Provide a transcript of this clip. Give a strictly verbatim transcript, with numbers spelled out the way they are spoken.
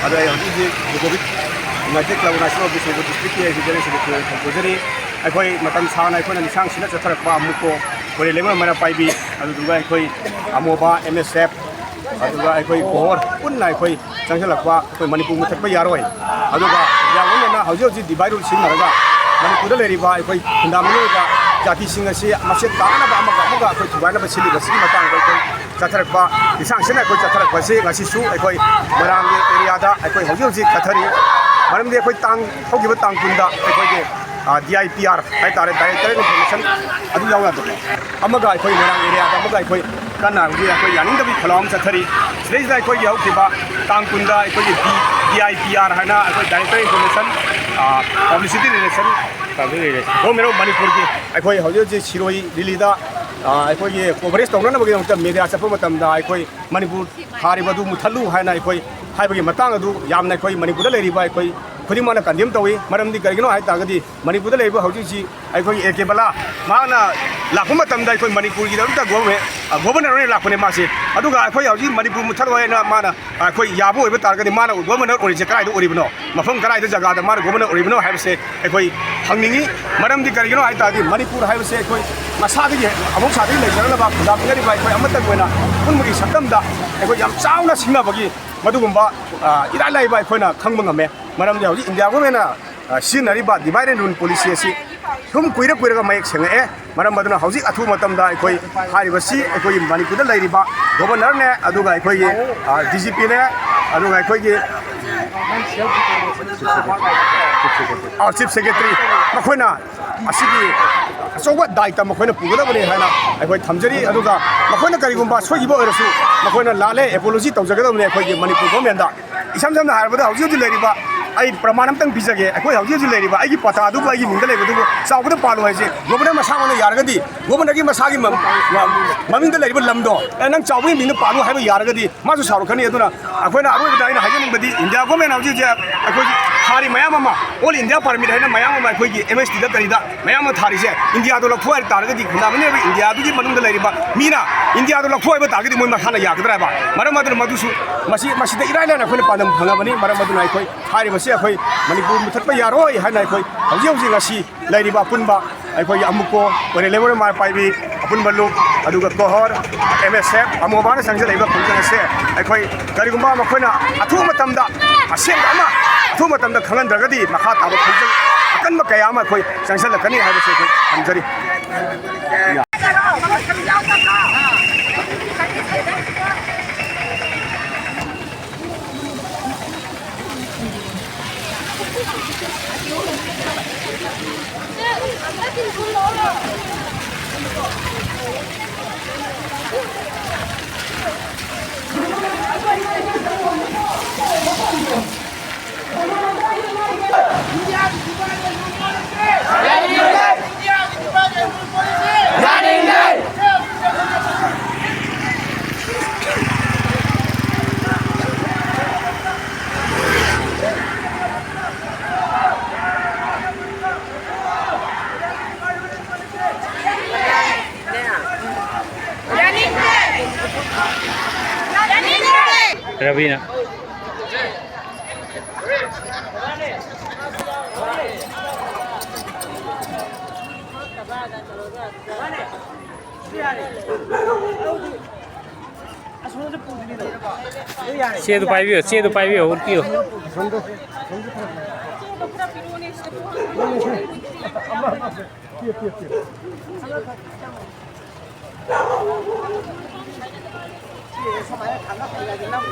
ꯑꯗꯣ ꯑꯩ ꯍꯧꯖꯤꯛ ꯍꯧꯖꯤꯛ ꯖꯣꯒꯣꯕꯤꯛ united club organisation of Bishnupur ꯗꯤꯁꯇ꯭ꯔꯤꯛꯀꯤ ꯑꯩꯈꯣꯏ ꯖꯦꯅꯔꯦꯜ ꯁꯦꯀ꯭ꯔꯦꯇꯔꯤ ꯑꯣꯏꯅ ꯊꯧꯖꯔꯤ꯫ ꯑꯩꯈꯣꯏ ꯃꯇꯝ ꯁꯥꯡꯅ ꯑꯩꯈꯣꯏꯅ ꯂꯤꯁꯥꯡ ꯁꯤꯠꯅ ꯆꯠꯊꯔꯛꯄ ꯑꯃꯨꯛꯀꯣ, ꯀꯣꯂꯦ ꯂꯩꯃꯔꯦꯝ ꯃꯩꯔꯥ ꯄꯥꯏꯕꯤ, ꯑꯗꯨꯗꯨꯒ ꯑꯩꯈꯣꯏ ꯑꯃꯣꯕꯥ, ꯑꯦꯝ ꯑꯦꯁ ꯑꯦꯐ, ꯑꯗꯨꯒ ꯑꯩꯈꯣꯏ ꯀꯣꯍꯣꯔ ꯄꯨꯟꯅ ꯑꯩꯈꯣꯏ ꯆꯪꯁꯤꯜꯂꯛꯄ, ꯑꯩꯈꯣꯏ ꯃꯅꯤꯄꯨꯔ ꯃꯨꯊꯠꯄ ꯌꯥꯔꯣꯏ꯫ ꯑꯗꯨꯒ ꯌꯥꯝꯅ ꯍꯧꯖꯤꯛ ꯍꯧꯖꯤꯛ divide rule ꯁꯤꯖꯤꯟꯅꯔꯒ ꯃꯅꯤꯄꯨꯔꯗ ꯂꯩꯔꯤꯕ ꯑꯩꯈꯣꯏ ꯈꯨꯟꯗꯥꯃꯤꯟꯅꯔꯤꯕ ꯖꯥꯇꯤꯁꯤꯡ ꯑꯁꯤ ꯃꯁꯦꯟ ꯇꯥꯅꯅꯕ ꯑꯃꯒ ꯑꯃꯒ ꯑꯩꯈꯣꯏ ꯊꯨꯒꯥꯏꯅꯕ ꯁꯤꯜꯂꯤꯕꯁꯤꯒꯤ ꯃꯇꯥꯡꯗ ꯑꯩꯈꯣꯏ ꯆꯠꯊꯔꯛꯄ, ꯂꯤꯁꯥꯡ ꯁꯤꯠꯅ ꯑꯩꯈꯣꯏ ꯆꯠꯊꯔꯛꯄꯁꯤ ꯉꯁꯤꯁꯨ ꯑꯩꯈꯣꯏ ꯃꯣꯏꯔꯥꯡꯒꯤ ꯑꯦꯔꯤꯌꯥꯗ ꯑꯩꯈꯣꯏ ꯍꯧꯖꯤꯛ ꯍꯧꯖꯤꯛ ꯆꯠꯊꯔꯤ꯫ ꯃꯔꯝꯗꯤ ꯑꯩꯈꯣꯏ ꯇꯥꯡ, ꯍꯧꯈꯤꯕ ꯇꯥꯡ ꯀꯨꯟꯗ ꯑꯩꯈꯣꯏꯒꯤ, ꯑ, ꯗꯤ ꯑꯥꯏ ꯄꯤ ꯑꯥꯔ ꯍꯥꯏ ꯇꯥꯔꯦ, Directorate Information ꯑꯗꯨ ꯌꯥꯎ ꯌꯥꯗꯕ꯫ ꯑꯃꯒ ꯑꯩꯈꯣꯏ ꯃꯣꯏꯔꯥꯡ ꯑꯦꯔꯤꯌꯥꯗ ꯑꯃꯒ ꯑꯩꯈꯣꯏ ꯀꯟꯅ ꯍꯧꯖꯤꯛ ꯑꯩꯈꯣꯏ ꯌꯥꯅꯤꯡꯗꯕꯒꯤ ꯈꯣꯜꯂꯥꯎ ꯑꯃ ꯆꯠꯊꯔꯤ꯫ ꯁꯤꯗꯩꯁꯤꯗ ꯑꯩꯈꯣꯏꯒꯤ ꯍꯧꯈꯤꯕ ꯇꯥꯡ ꯀꯨꯟꯗ ꯑꯩꯈꯣꯏꯒꯤ ꯗꯤ, ꯗꯤ ꯑꯥꯏ ꯄꯤ ꯑꯥꯔ ꯍꯥꯏꯅ ꯑꯩꯈꯣꯏ Directorate Information, ꯑ, Publicity Relation, Public Relation, Government of ꯃꯅꯤꯄꯨꯔꯒꯤ ꯑꯩꯈꯣꯏ ꯍꯧꯖꯤꯛ ꯍꯧꯖꯤꯛ ꯁꯤꯔꯣꯏ ꯂꯤꯂꯤꯗ, ꯑ, ꯑꯩꯈꯣꯏꯒꯤ coverage ꯇꯧꯅꯅꯕꯒꯤꯗꯃꯛꯇ media ꯆꯠꯄ ꯃꯇꯝꯗ ꯑꯩꯈꯣꯏ ꯃꯅꯤꯄꯨꯔ ꯊꯥꯔꯤꯕ ꯑꯗꯨ ꯃꯨꯠꯊꯠꯂꯨ ꯍꯥꯏꯅ ꯑꯩꯈꯣꯏ ꯍꯥꯏꯕꯒꯤ ꯃꯇꯥꯡ ꯑꯗꯨ ꯌꯥꯝꯅ ꯑꯩꯈꯣꯏ ꯃꯅꯤꯄꯨꯔꯗ ꯂꯩꯔꯤꯕ ꯑꯩꯈꯣꯏ ꯈꯨꯗꯤꯡꯃꯛꯅ condemn ꯇꯧꯏ꯫ ꯃꯔꯝꯗꯤ ꯀꯔꯤꯒꯤꯅꯣ ꯍꯥꯏ ꯇꯥꯔꯒꯗꯤ ꯃꯅꯤꯄꯨꯔꯗ ꯂꯩꯔꯤꯕ ꯍꯧꯖꯤꯛ ꯍꯧꯖꯤꯛ ꯑꯩꯈꯣꯏꯒꯤ ꯑꯦ ꯀꯦ ꯕꯂꯥ ꯃꯍꯥꯛꯅ ꯂꯥꯛꯄ ꯃꯇꯝꯗ ꯑꯩꯈꯣꯏ ꯃꯅꯤꯄꯨꯔꯒꯤꯗꯃꯛꯇ ꯒꯣꯚꯔꯃꯦꯟ, ꯑ, ꯒꯣꯚꯔꯅꯔ ꯑꯣꯏꯅ ꯂꯥꯛꯄꯅꯦ ꯃꯥꯁꯦ꯫ ꯑꯗꯨꯒ ꯑꯩꯈꯣꯏ ꯍꯧꯖꯤꯛ ꯃꯅꯤꯄꯨꯔ ꯃꯨꯠꯊꯠꯂꯣꯏ ꯍꯥꯏꯅ ꯃꯥꯅ ꯑꯩꯈꯣꯏ ꯌꯥꯕ ꯑꯣꯏꯕ ꯇꯥꯔꯒꯗꯤ ꯃꯥꯅ ꯒꯣꯚꯔꯅꯔ ꯑꯣꯏꯔꯤꯁꯦ ꯀꯗꯥꯏꯗ ꯑꯣꯏꯔꯤꯕꯅꯣ? ꯃꯐꯝ ꯀꯗꯥꯏꯗ ꯖꯒꯥꯗ ꯃꯥꯅ ꯒꯣꯚꯔꯅꯔ ꯑꯣꯏꯔꯤꯕꯅꯣ ꯍꯥꯏꯕꯁꯦ ꯑꯩꯈꯣꯏ ꯍꯪꯅꯤꯡꯉꯤ꯫ ꯃꯔꯝꯗꯤ ꯀꯔꯤꯒꯤꯅꯣ ꯍꯥꯏ ꯇꯥꯔꯗꯤ ꯃꯅꯤꯄꯨꯔ ꯍꯥꯏꯕꯁꯦ ꯑꯩꯈꯣꯏ ꯃꯁꯥꯗꯒꯤ ꯃꯍꯧꯁꯥꯗꯒꯤ ꯂꯩꯖꯔꯛꯂꯕ ꯈꯨꯟꯗꯥꯃꯤꯟꯅꯔꯤꯕ ꯑꯩꯈꯣꯏ ꯑꯃꯠꯇ ꯑꯣꯏꯅ ꯑꯄꯨꯟꯕꯒꯤ ꯁꯛꯇꯝꯗ ꯑꯩꯈꯣꯏ ꯌꯥꯝ ꯆꯥꯎꯅ ꯁꯤꯡꯅꯕꯒꯤ ꯃꯗꯨꯒꯨꯝꯕ, ꯑ, ꯏꯔꯥꯏ ꯂꯥꯏꯕ ꯑꯩꯈꯣꯏꯅ ꯈꯪꯕ ꯉꯝꯃꯦ꯫ ꯃꯔꯝꯗꯤ ꯍꯧꯖꯤꯛ ꯏꯟꯗꯤꯌꯥ ꯒꯣꯚꯔꯃꯦꯟꯅ, ꯑ, ꯁꯤꯖꯤꯟꯅꯔꯤꯕ divide and rule policy ꯑꯁꯤ ꯁꯨꯝ ꯀꯨꯏꯔ ꯀꯨꯏꯔꯒ ꯃꯌꯦꯛ ꯁꯦꯡꯉꯛꯑꯦ꯫ ꯃꯔꯝ ꯑꯗꯨꯅ ꯍꯧꯖꯤꯛ ꯑꯊꯨꯕ ꯃꯇꯝꯗ ꯑꯩꯈꯣꯏ ꯍꯥꯏꯔꯤꯕꯁꯤ ꯑꯩꯈꯣꯏꯒꯤ ꯃꯅꯤꯄꯨꯔꯗ ꯂꯩꯔꯤꯕ ꯒꯣꯚꯔꯅꯔꯅꯦ, ꯑꯗꯨꯒ ꯑꯩꯈꯣꯏꯒꯤ, ꯑ, ꯗꯤ ꯖꯤ ꯄꯤꯅꯦ, ꯑꯗꯨꯒ ꯑꯩꯈꯣꯏꯒꯤ, ꯑ, ꯆꯤꯐ ꯁꯦꯀ꯭ꯔꯦꯇꯔꯤ, ꯃꯈꯣꯏꯅ ꯑꯁꯤꯒꯤ ꯑꯆꯧꯕ ꯗꯥꯏꯇ ꯃꯈꯣꯏꯅ ꯄꯨꯒꯗꯕꯅꯤ ꯍꯥꯏꯅ ꯑꯩꯈꯣꯏ ꯊꯝꯖꯔꯤ꯫ ꯑꯗꯨꯒ ꯃꯈꯣꯏꯅ ꯀꯔꯤꯒꯨꯝꯕ ꯁꯣꯏꯈꯤꯕ ꯑꯣꯏꯔꯁꯨ ꯃꯈꯣꯏꯅ ꯂꯥꯜꯂꯦ, ꯑꯦꯄꯣꯂꯣꯖꯤ ꯇꯧꯖꯒꯗꯕꯅꯤ ꯑꯩꯈꯣꯏꯒꯤ ꯃꯅꯤꯄꯨꯔ ꯒꯣꯚꯔꯃꯦꯟꯗ꯫ ꯏꯁꯝ ꯁꯝꯅ ꯍꯥꯏꯔꯕꯗ ꯍꯧꯖꯤꯛ ꯍꯧꯖꯤꯛ ꯂꯩꯔꯤꯕ, ꯑꯩ ꯄ꯭ꯔꯃꯥꯟ ꯑꯝꯇꯪ ꯄꯤꯖꯒꯦ, ꯑꯩꯈꯣꯏ ꯍꯧꯖꯤꯛ ꯍꯧꯖꯤꯛ ꯂꯩꯔꯤꯕ ꯑꯩꯒꯤ ꯄꯇꯥꯗꯨꯕꯨ ꯑꯩꯒꯤ ꯃꯤꯡꯗ ꯂꯩꯕꯗꯨꯕꯨ ꯆꯥꯎꯕꯗ ꯄꯥꯜꯂꯨ ꯍꯥꯏꯁꯦ ꯒꯣꯚꯔꯅꯔ ꯃꯁꯥꯃꯛꯅ ꯌꯥꯔꯒꯗꯤ ꯒꯣꯚꯔꯅꯔꯒꯤ ꯃꯁꯥꯒꯤ ꯃ-, ꯃ-, ꯃꯃꯤꯡꯗ ꯂꯩꯔꯤꯕ ꯂꯝꯗꯣ, "ꯑꯦ, ꯅꯪ ꯆꯥꯎꯕꯒꯤ ꯃꯤꯡꯗ ꯄꯥꯜꯂꯨ" ꯍꯥꯏꯕ ꯌꯥꯔꯒꯗꯤ ꯃꯥꯁꯨ ꯁꯥꯎꯔꯛꯀꯅꯤ꯫ ꯑꯗꯨꯅ ꯑꯩꯈꯣꯏꯅ ꯑꯔꯣꯏꯕꯗ ꯑꯩꯅ ꯍꯥꯏꯖꯅꯤꯡꯕꯗꯤ ꯏꯟꯗꯤꯌꯥ ꯒꯣꯚꯔꯃꯦꯟ ꯍꯧꯖꯤꯛ ꯍꯧꯖꯤꯛ ꯑꯩꯈꯣꯏꯒꯤ ꯊꯥꯔꯤ ꯃꯌꯥꯝ ꯑꯃ, ꯑꯣꯜ ꯏꯟꯗꯤꯌꯥ ꯄꯥꯔꯃꯤꯠ ꯍꯥꯏꯅ ꯃꯌꯥꯝ ꯑꯃ ꯑꯩꯈꯣꯏꯒꯤ ꯑꯦꯝ ꯑꯦꯁ ꯇꯤꯗ ꯀꯔꯤꯗ ꯃꯌꯥꯝ ꯑꯃ ꯊꯥꯔꯤꯁꯦ, ꯏꯟꯗꯤꯌꯥꯗꯣ ꯂꯧꯊꯣꯛ ꯍꯥꯏ ꯇꯥꯔꯒꯗꯤ, ꯈꯨꯟꯗꯥꯃꯤꯅꯔꯤꯕ ꯏꯟꯗꯤꯌꯥꯗꯨꯒꯤ ꯃꯅꯨꯡꯗ ꯂꯩꯔꯤꯕ ꯃꯤꯅ ꯏꯟꯗꯤꯌꯥꯗꯣ ꯂꯧꯊꯣꯛ ꯍꯥꯏꯕ ꯇꯥꯔꯒꯗꯤ ꯃꯣꯏ ꯃꯁꯥꯅ ꯌꯥꯒꯗ꯭ꯔꯥ ꯍꯥꯏꯕ꯫ ꯃꯔꯝ ꯑꯗꯨꯅ ꯃꯗꯨꯁꯨ ꯃꯁꯤ, ꯃꯁꯤꯗ ꯏꯔꯥꯏ ꯂꯥꯏꯅ ꯑꯩꯈꯣꯏꯅ ꯄꯥꯟꯗꯝ ꯐꯪꯉꯕꯅꯤ꯫ ꯃꯔꯝ ꯑꯗꯨꯅ ꯑꯩꯈꯣꯏ ꯍꯥꯏꯔꯤꯕꯁꯤ ꯑꯩꯈꯣꯏ ꯃꯅꯤꯄꯨꯔ ꯃꯨꯊꯠꯄ ꯌꯥꯔꯣꯏ ꯍꯥꯏꯅ ꯑꯩꯈꯣꯏ ꯍꯧꯖꯤꯛ ꯍꯧꯖꯤꯛ ꯉꯁꯤ ꯂꯩꯔꯤꯕ ꯑꯄꯨꯟꯕ ꯑꯩꯈꯣꯏꯒꯤ ꯑꯃꯨꯀꯣ, ꯑꯣꯏꯅ ꯂꯩꯉꯣꯏ ꯃꯥꯏ ꯄꯥꯏꯕꯤ, ꯑꯄꯨꯟꯕ ꯂꯨꯞ, ꯑꯗꯨꯒ ꯀꯣꯍꯣꯔ, ꯑꯦꯝ ꯑꯦꯁ ꯑꯦꯐ, ꯑꯃꯣꯕꯥꯅ ꯆꯪꯁꯤꯜꯂꯛꯏꯕ ꯈꯣꯡꯖꯪ ꯑꯁꯦ ꯑꯩꯈꯣꯏ ꯀꯔꯤꯒꯨꯝꯕ ꯃꯈꯣꯏꯅ ꯑꯊꯨꯕ ꯃꯇꯝꯗ ꯑꯁꯦꯡꯕ ꯑꯃ ꯑꯊꯨꯕ ꯃꯇꯝꯗ ꯈꯪꯍꯟꯗ꯭ꯔꯒꯗꯤ ꯃꯈꯥ ꯇꯥꯕ ꯈꯣꯡꯖꯪ ꯑꯀꯟꯕ ꯀꯌꯥ ꯑꯃ ꯑꯩꯈꯣꯏ ꯆꯪꯁꯤꯜꯂꯛꯀꯅꯤ ꯍꯥꯏꯕꯁꯤ ꯑꯩꯈꯣꯏ ꯊꯝꯖꯔꯤ꯫ ꯔꯕꯤꯅ꯫ ꯆꯦꯗꯨ ꯄꯥꯏꯕꯤꯌꯣ, ꯆꯦꯗꯨ ꯄꯥꯏꯕꯤꯌꯣ, ꯎꯠꯄꯤꯌꯣ꯫